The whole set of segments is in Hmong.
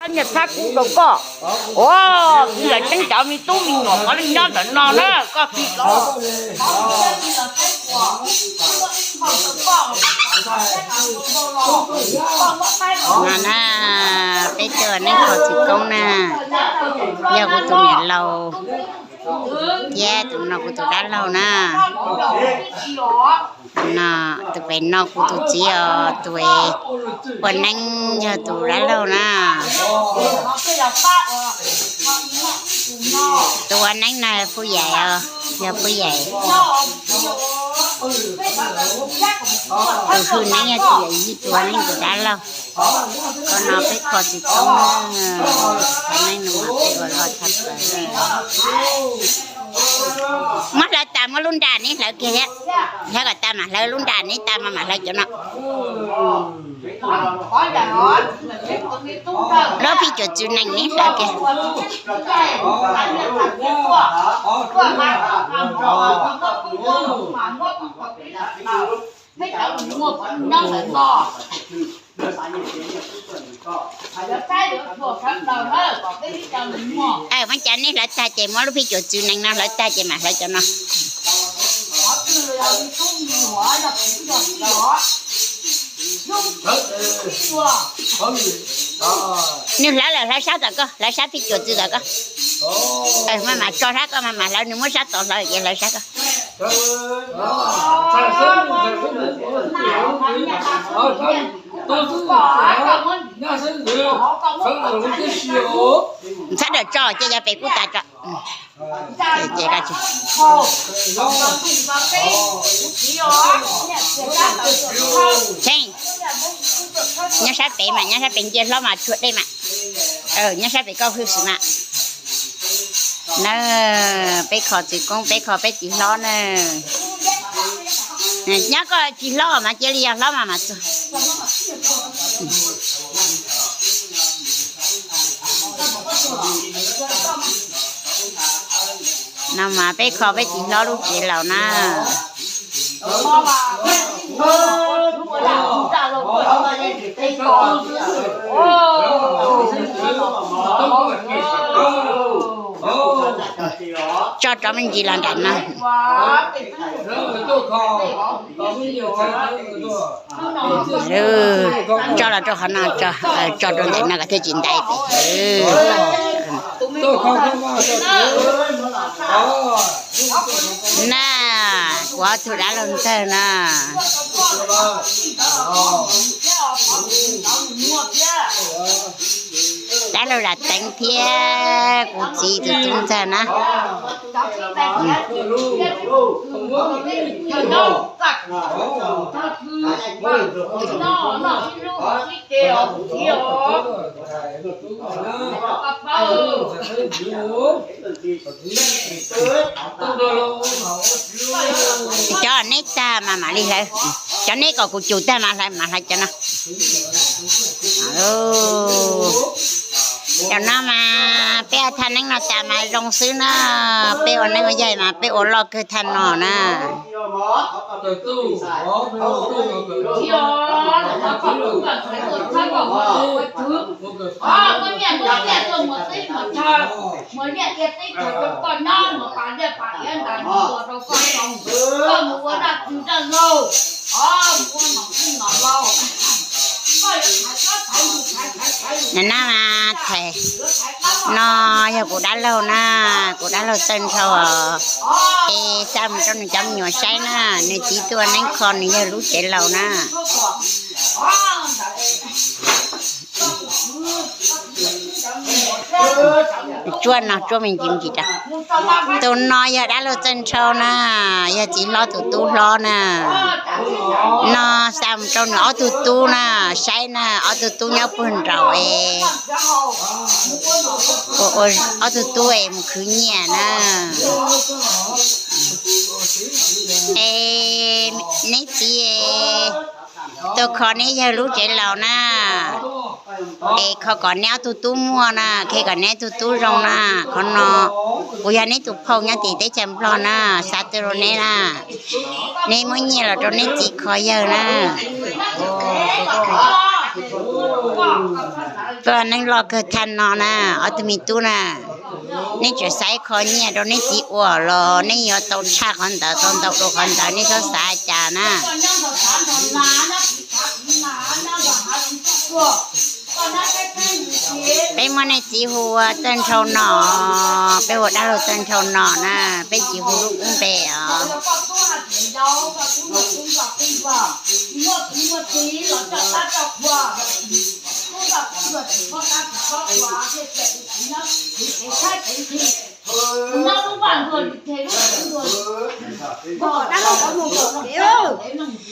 Nyiaj txhab kub rau koj. Ua, kuv yog tseeb cov me tub me nyuam koj li nyob ntawm no na, koj tsis los. No na, peb tuaj neeb kho txiv koob na, yog kuv tus niam laus thiab tus no kuv tus dab laug na. No, tus pem no kuv tus txiv os, tus ua neeb yog tus dab laug na. Tus ua neeb no yog Pub Yaim os, yog Pub Yaim. Tus hwj neeb yog tus yawm yij, tus ua neeb tus dab laug. Qhov no peb kho txiv koob na, qhov neeb no mas peb ua loj tshaj plaws. Muab hlawv tas muab lub nra neb hlawv kiag thiab. Hlawv kom tas mam hlawv lub nra neb tas mas mam hlawv cov no. Lub phij cuam txwv nees neb hlawv kiag. Muab cas neb hlawv tag ces muab lub phij cuam txwv nees no hlawv tag ces mam hlawv cov no. Nws hlawv lawm, hlawv sab tom koj, hlawv sab phij cuam txwv tom koj. Maj mam tso sab koj, maj mam hlawv, nws muab sab tod hlawv ces hlawv sab koj. Txhob daws tso, ces yog pem kub tas tso. Nyob sab pem mas, nyob sab pem ncia hlob mas tshuav dej mas. Nyob sab pem koj hwj xwm mas. Na, peb kho txiv koob, peb kho peb txiv hlob na. Nyob koj tsis hlob mas cia li yog hlob mas mam txog. No mas peb kho peb txiv hlob lub tsev laus na. Tso rov me ntsis los nram no. Tso los rau qhov no, tso rau ntawm no kom thiaj tsis ntais pem. Na, kuv ob tug dab laug ntxawg na. Dab laug Lam Teev thiab kuv txiv tus tub ntxawg na. Cov neb tag mas mam li hlawv, cov neb kom kuv cus tag mas hlawv, mas hlawv cov no. Cov no mas peb thaj neeb no tas mas zoo xwb na, peb ua neeb ua yaig mas peb ua loj kawg thaj no na. Na mas thais no yog kuv dab laug na, kuv dab laug Txawj Nrhau os. Es xa mus rau nws cov me nyuam saib na, nws txiv tuaj neeb kho nws yawg lub tsev laus na. Tsuab no, tsuab me ntsis me ntsis rau. Tus no yog dab laug Txawj Nrhau na, yog txiv hlob tus tub hlob na. No xa mus rau nws ob tug tub na, saib na, ob tug tub nyob puag nraud es. Ob tug tub es mus khwv nyiaj na. Es neb txiv tuaj kho neb yawg lub tsev laus na. Es kho kom neb ob tug tub muaj na, kho kom neb ob tug tub zoo na. Qhov no kuv yog neb tus phauj nyob tim teb chaws Nplog na, xa tuaj rau neb na. Neb muab nyiaj los rau neb txiv kho yawg na. Peb ua neej loj kawg tag no na, ob tug me tub na, nej tseem xav ib qho nyiaj rau nej txiv ua los nej yuav tau tshaj qhov ntawd tau ntau dua qhov ntawd, nej txhob xav cas na. Peb muab nej txiv hu ua Txawj Nrhau no, peb hu ua dab laug Txawj Nrhau no na, peb tsis hu lub kub npe os.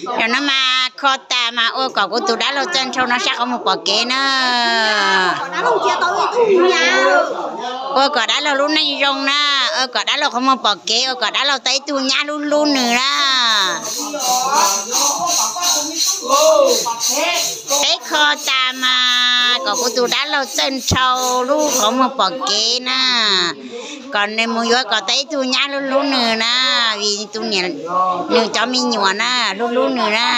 Yog no mas kho tas mas ua kom kuv tus dab laug Txawj Nrhau no sab qhov muag pom kev na. Ua kom dab laug lub neej zoo na, ua kom dab laug qhov muag pom kev, ua kom dab laug tau ib tug nyab hlub hlub nws na. Peb kho tas mas kom kuv tus dab laug Txawj Nrhau lub qhov muag pom kev na, kom nws mus yuav kom tau ib tug nyab hlub hlub nws na, vim tus niam, nws cov me nyuam na hlub hlub nws na.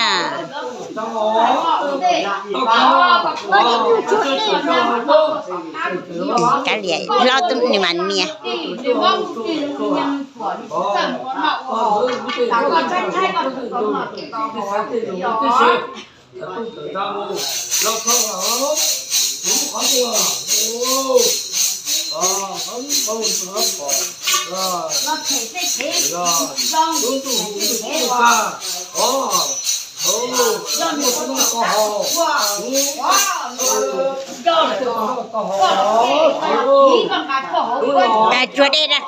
Kav liam hlob tub nws mas nias. Tsuag dej na.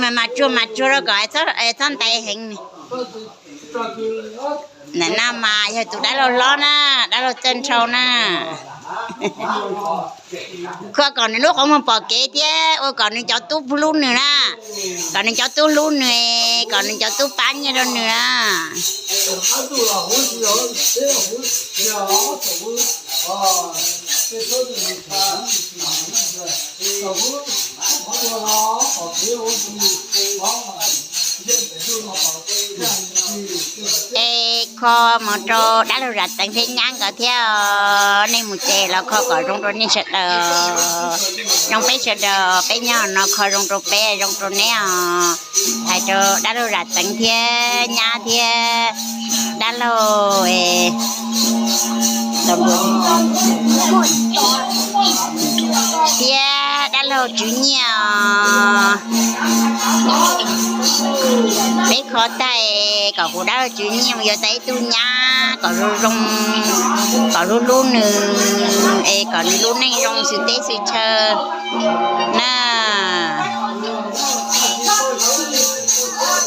Mas mas tsuag mas tsuag rau kom txhob ntais heev. Ntawm no mas yog tus dab laug hlob na, dab laug Txawj Nrhau na. Ua kom nws lub qhov muag pom kev thiab ua kom nws cov tub hlub nws na, kom nws cov tub hlub nws, kom nws cov tub pab nyiaj rau nws na. Es kho mus rau dab laug Zam Teev thiab nyab nkawd thiab, nej mus ces los kho kom zoo rau nej sawv daws, zoo peb sawv daws, peb nyob no kho zoo rau peb zoo rau neb os. Hais rau dab laug Zam Teev thiab nyab thiab dab laug thiab dab laug Tswv Nyiaj os. Peb kho tag kom kuv dab laug Tswv Nyiaj mus yuav tau ib tug nyab kom zoo zoo, kom hlub hlub nws, es kom nws lub neej zoo xwm teb xwm chaw na.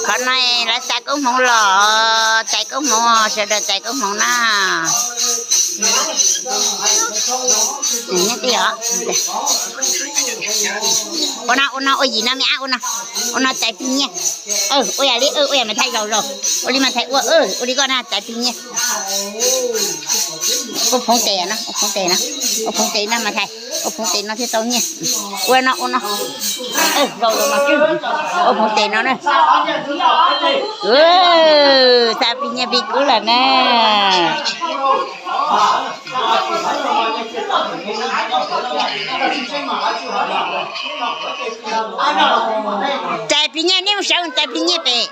Qhov no lawv xa koob hmoov los, txais koob hmoov, sawv daws txais koob hmoov na. Ua no, ua no, ua yim no me ab, ua no, ua no txais plig nyiaj. Ua yam li, ua yam Mas Thais zaum zaum, ua li Mas Thais ua, ua li koj na txais plig nyiaj. Ua phoov tes no, ua phoov tes no, ua phoov tes no Mas Thais, ua phoov tes no thiaj tau nyiaj. Ua no, ua no, zaum zaum no, ua phoov tes no na. Xa plig nyiaj plig kub lawm na. Txais plig nyiaj, nej mus sawv mus txais plig nyiaj pem.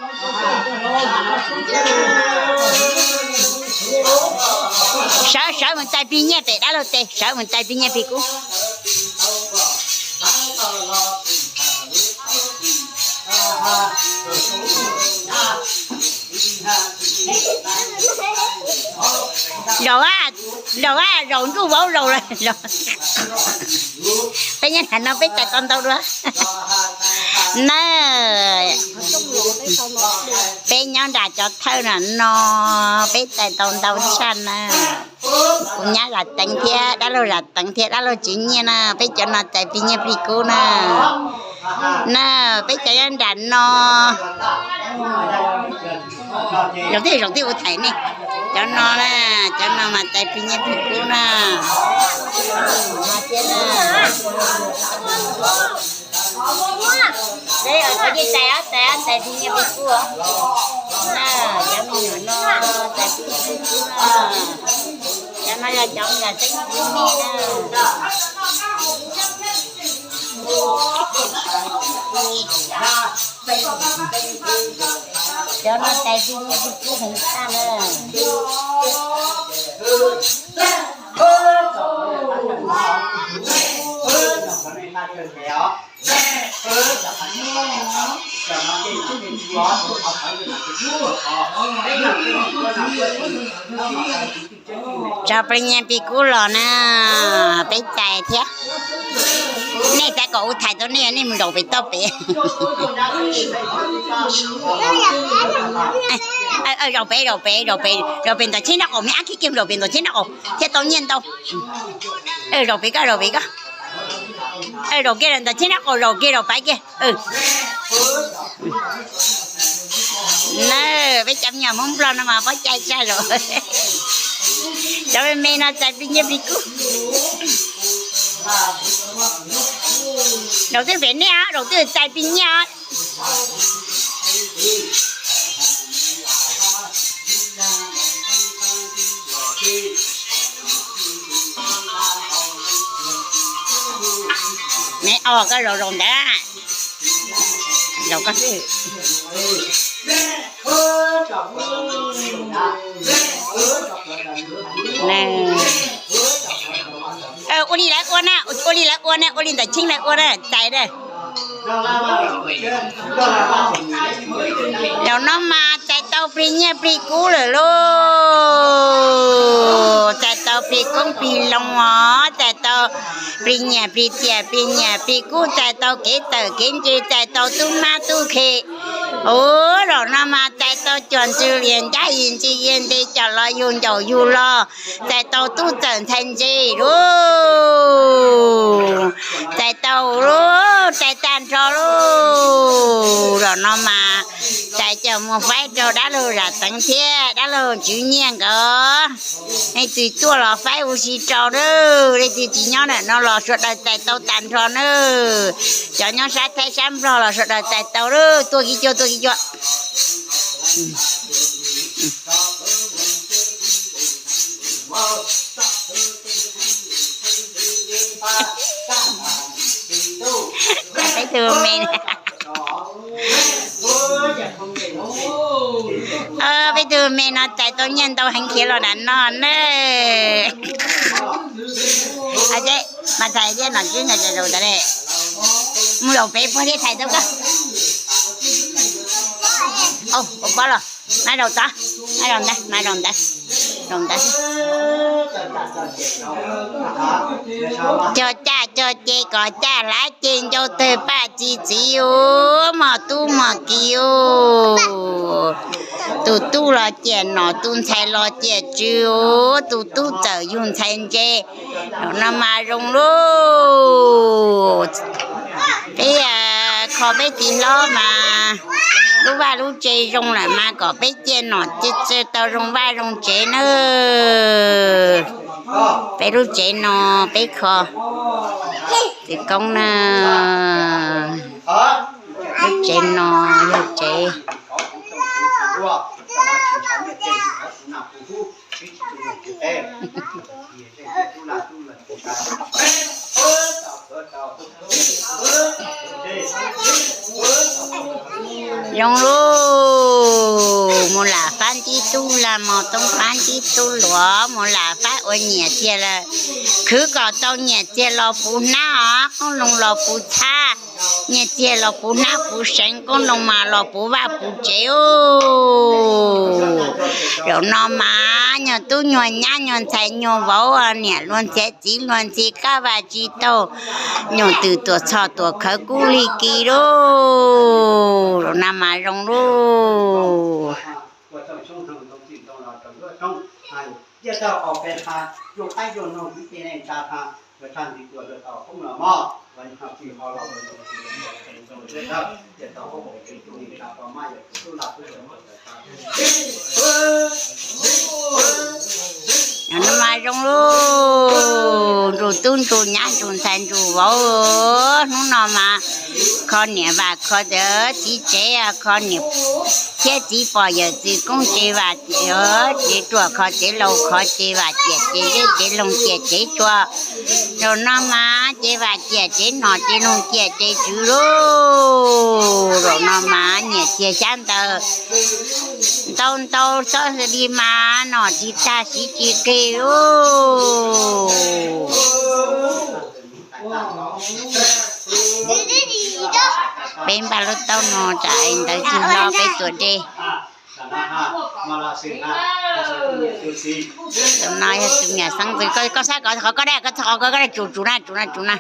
Sawv, sawv mus txais plig nyiaj pem dab laug tes, sawv mus txais plig nyiaj plig kub. Zaum, zaum, zaum ntsuj vauv zaum lawm. Peb nyob nram no peb txais tau ntau dua na. Peb nyob nram cov thawj nram no, peb txais tau ntau tshaj na. Kuv nyab Zam Teev thiab dab laug Zam Teev thiab dab laug Tswv Nyiaj na, peb cov no txais plig nyiaj plig kub na. Na, peb cov nyob nram no. Zaum twg zaum twg ua thaim ne. Cov no na, cov no mas txais plig nyiaj plig kub na. Cov me nyuam no, cov me nyuam no, cov me nyuam no, cov no yog cov me nyuam tseeb txiv me na. Cov no tais tsis nyiaj tsis kub heev tag na. Tso plig nyiaj plig kub los na, peb cais thiab. Nej tais kom kuv thaij tau nej, nej mus zaum pem toj pem. Zaum pem, zaum pem, zaum pem, zaum pem ntawm tsheb nraub qaum, me ab khib kiag zaum pem ntawm tsheb nraub qaum thiaj tau nyiaj ntau. Zaum pem koj, zaum pem koj. Zaum kiag ntawm tsheb nraub qaum, zaum kiag zaum pem kiag. Na, peb cov me nyuam Hmoob Nplog no mas pab cai tshaj lawm. Cov me me no tais plig nyiaj plig kub. Zaum twg pem nej os, zaum twg tais plig nyiaj os. Me os, koj zaum zaum ntawd, zaum koj xwb. Ua li lawv ua na, ua li lawv ua na, ua li ntawm Cheeb lawv ua na, tais na. Zaum no mas tais tau plig nyiaj plig kub lawm lauj. Tais tau plig koob plig loo os, tais tau plig nyiaj plig txiaj plig nyiaj plig kub, tais tau kev tawm kev ntse, tais tau tub mab tub qhe. Ua zaum no mas tais tau cuag ntxwg lias ncab yim ntsis yia ntes coj los yug ncaus yug lo, tais tau tub txawm ntxhais ntse lauj. Tais tau lauj, tais tag nrho lauj. Zaum no mas tais coj mus faib rau dab laug Zam Teev thiab dab laug Tswv Nyiaj nkawd. Leej twg tuaj los faib ua si rau na, leej twg tsis nyob ntawm no los sawv daws tais tau tag nrho na. Cov nyob sab Thaib sab Nplog los sawv daws tais tau na, tuaj kiag cuag, tuaj kiag cuag. Peb tug me, peb tug me no tais tau nyiaj ntau heev khiav los nram no na. Mas thaij thiab nom tswb nkawd zaum ntawd, mus zaum pem puag thiab thaij tau koj. Ua pob los, mas zaum tod, mas zaum ntawd, mas zaum ntawd, zaum ntawd. Cog caj cog ces kom caj hlav ces ncau tawg paj ci txiv os, mos tub mos kiv os. Tus tub los ciaj nom, tus ntxhais los ciaj tswv os, tus tub txawm yug ntxhais ntse. Zaum no mas zoo lauj. Peb kho peb txiv hlob mas lub vaj lub tsev zoo lawm mas kom peb ciaj nom tau zoo vaj zoo tsev nawb. Peb lub tsev no peb kho txiv koob na. Lub tsev no yog tsev zoo lauj. Mus lam fab ntib tub lag, mos toob fab ntib tub luav, mus lam fab ua nyiam txiag lawm. Khwv kom tau nyiam txiag los puv hnab os, qoob loo los puv txhab, nyiam txiag los puv hnab puv seev, qoob loo mas los puv vaj puv tsev os. Zaum no mas nyuag tub nyuag nyab nyuag ntxhais nyuag vauv, niam luag ntxhi txiv luag ntxhi qab vaj tsis taug, nyuag twm tuam txhoj tuam khawv kub lig kis lauj. Zaum no mas zoo lauj. Zaum no mas zoo lauj, ntsug tub ntsug nyab ntsug ntxhais ntsug vauv, hnub no mas Kho niam vam kho txiv tsev, kho niam thiab txiv pom yawm txwv koob ces vam tsev ruam, kho tsev laus kho ces vam ciam ces zeb, tsev loog ciam tsev tsua. Zaum no mas ces vam ciam tsev nom ces loog ciam tsev tswv lauj. Zaum no mas nyiam txiag xyab ntawv ntau ntau txhob xws li mas nom tsis tag siv tsis qig lauj. Peb npaj lub taub no tsam ntawd tsis hlob peb tuam dej. Tus no yog tus niam xeeb ntxwv, koj, koj saib kov qhov koj dab, koj txhob qhov koj dab, tsum tsum na, tsum na, tsum na.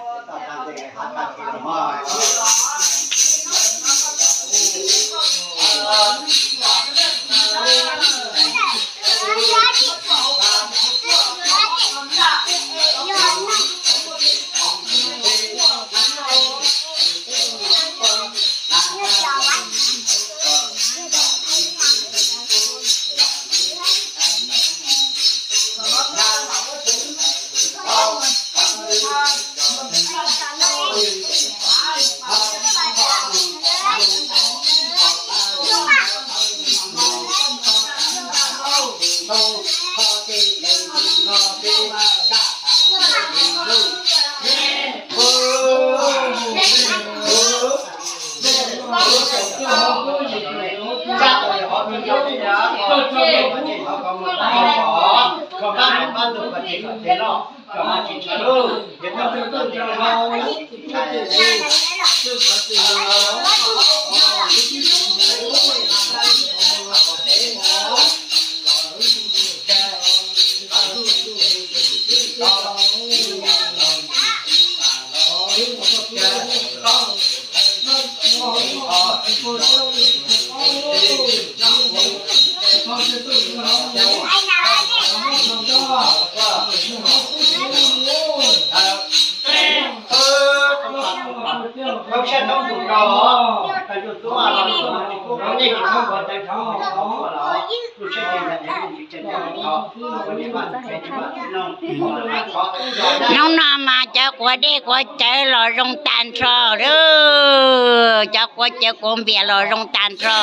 Hnub no mas cov quav dej quav cawv los zoo tag nrho lawm, cov quav cawv quav npias los zoo tag nrho.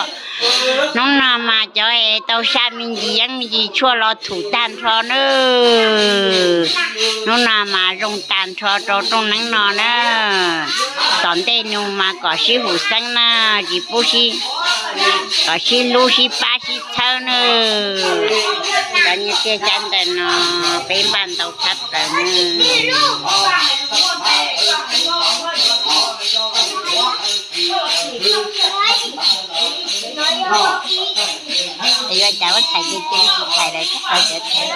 Hnub no mas cov es tau saj me ntsis yeeb me ntsis tshuaj los thum tag nrho nawb. Hnub no mas zoo tag nrho rau rooj neeb no na. Tom ntej no mas kom sib hum xeeb na, tsis pub sib, kom sib hlub sib pab sib txhawb nawb. Cov nyiaj txiag xyab ntawv no peb npaj ntau tshaj plaws nawb. Yuav cas muab thaij ces cia li tsis thaij lawm, tsis tau cov thaij.